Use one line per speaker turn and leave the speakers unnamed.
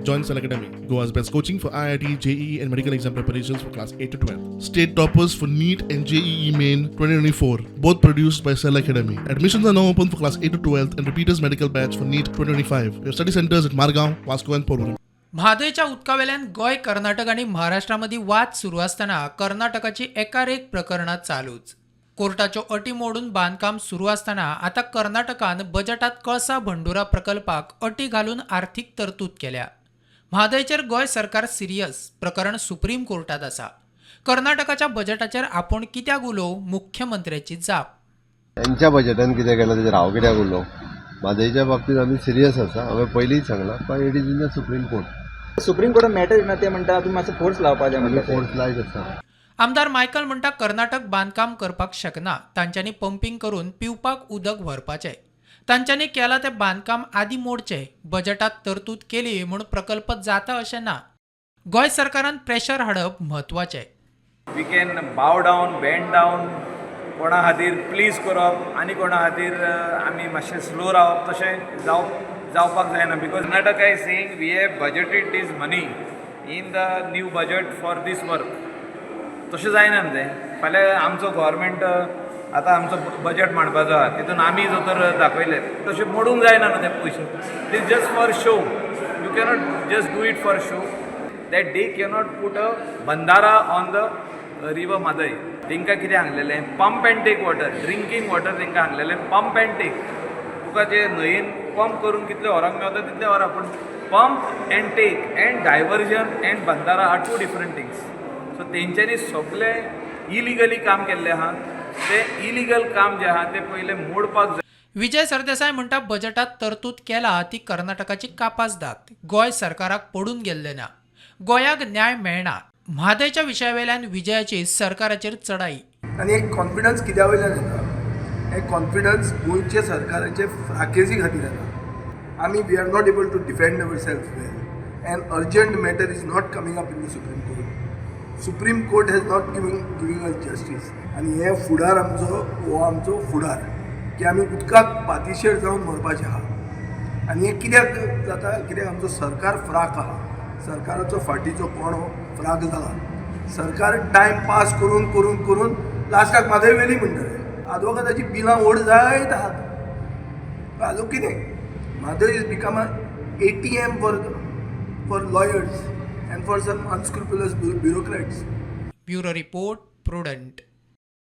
Join Cell Academy, Goa's best coaching for IIT, JEE, and medical exam preparations for class 8 to 12. State toppers for NEET and JEE Main 2024, both produced by Cell Academy. Admissions are now open for class 8 to 12 and repeaters medical batch for NEET 2025. We have study centers at Margaon, Vasco, and Porvorim.
म्हादयच्या उदकावेल्यान गोंय, कर्नाटक आनी महाराष्ट्रा मदीं वाद सुरू आसतना कर्नाटकाची एकार एक प्रकरणां चालूच. कोर्टाच्यो अटी मोडून बांदकाम सुरू आसतना आतां कर्नाटकान बजटात कळसा भंडुरा प्रकल्पाक अटी घालून आर्थीक तरतूद केल्या. म्हादयचेर गोंय सरकार सिरियस, प्रकरण सुप्रीम कोर्टात आसा. कर्नाटकाच्या बजटाचेर आपूण कित्याक उलोवं, मुख्यमंत्र्याची जाप.
त्यांच्या बजेटान कितें केलां तेजेर हांव कित्याक उलोवं? म्हादयच्या बाबतींत आमी सिरियस आसा. हांवें पयलींच सांगलां, पण it is in the Supreme Court.
Supreme कोर्टात मॅटर येना, ते म्हणटा तुमी मातसो फोर्स लावपा जाय
आमी
म्हणटा ते.
फोर्स लायत आसा.
आमदार मायकल म्हणटा, कर्नाटक बांदकाम करपाक शकना. तांच्यांनी पंपींग करून पिवपाक उदक व्हरपाचें. तांच्यांनी केलां तें बांदकाम आदी मोडचें. बजटात तरतूद केली म्हूण प्रकल्प जाता अशें ना. गोंय सरकारान प्रेशर हाडप म्हत्वाचें.
We can bow down, bend down कोणा खातीर प्लीज करप आनी कोणा खातीर आमी मातशें स्लो रावप, तशें जावपाक जायना, because Karnataka is saying we have budgeted this money in the new budget for this work. तशें जायना न्हू तें. फाल्यां आमचो गोवोरमेंट आतां आमचो बजट मांडपाचो आहा, तितून आमी जर तर दाखयलें, तशें मोडूंक जायना न्हू ते पयशे. Is just for show. You cannot just do it for show that they cannot put a bandhara on the river Mhadei. तांकां कितें सांगलेलें? Pump and take water, drinking water. तांकां सांगलेलें पंप अँड टेक. तुका जे न्हंयेन पंप करून कितले व्हरोंक मेवता तितले व्हरा, पूण pump and take and diversion and bandhara are two different things. So तेंच्यांनी सगलें इलिगली काम केल्लें आहा. तें इलिगल काम जें आहा तें पयलें मोडपाक जाय.
विजय सरदेसाय म्हणटा, बजटात तरतूद केला ती कर्नाटकाची कापासदाद. गोंय सरकाराक पडून गेल्लें ना. गोंयाक न्याय मेळना. म्हादयच्या विशयावेल्यान विजयाची सरकाराचेर चढाई.
आनी एक कॉन्फिडन्स कित्या वयल्यान येता? हे कॉन्फिडन्स गोंयच्या सरकाराचे फ्राकेजी खातीर येता. आमी we are not able to defend our self well and urgent matter is not coming up in the Supreme Court. Supreme Court has not giving us justice. आनी हे फुडार आमचो, हो आमचो फुडार की आमी उदकाक पातिशेर जावन मरपाचें आहा. आनी हें कित्याक जाता? कित्याक आमचो सरकार फ्राक आहा. सरकाराचो फाटीचो कोणो फ्राक जाला. सरकार टायम पास करून करून करून लास्टाक म्हादय व्हेली म्हणटले. आदवोगादाची बिलां व्हड जायत आहात. हाजो कितें? Mhadei is become a ATM for lawyers and for some unscrupulous bureaucrats.
Bureau report, Prudent.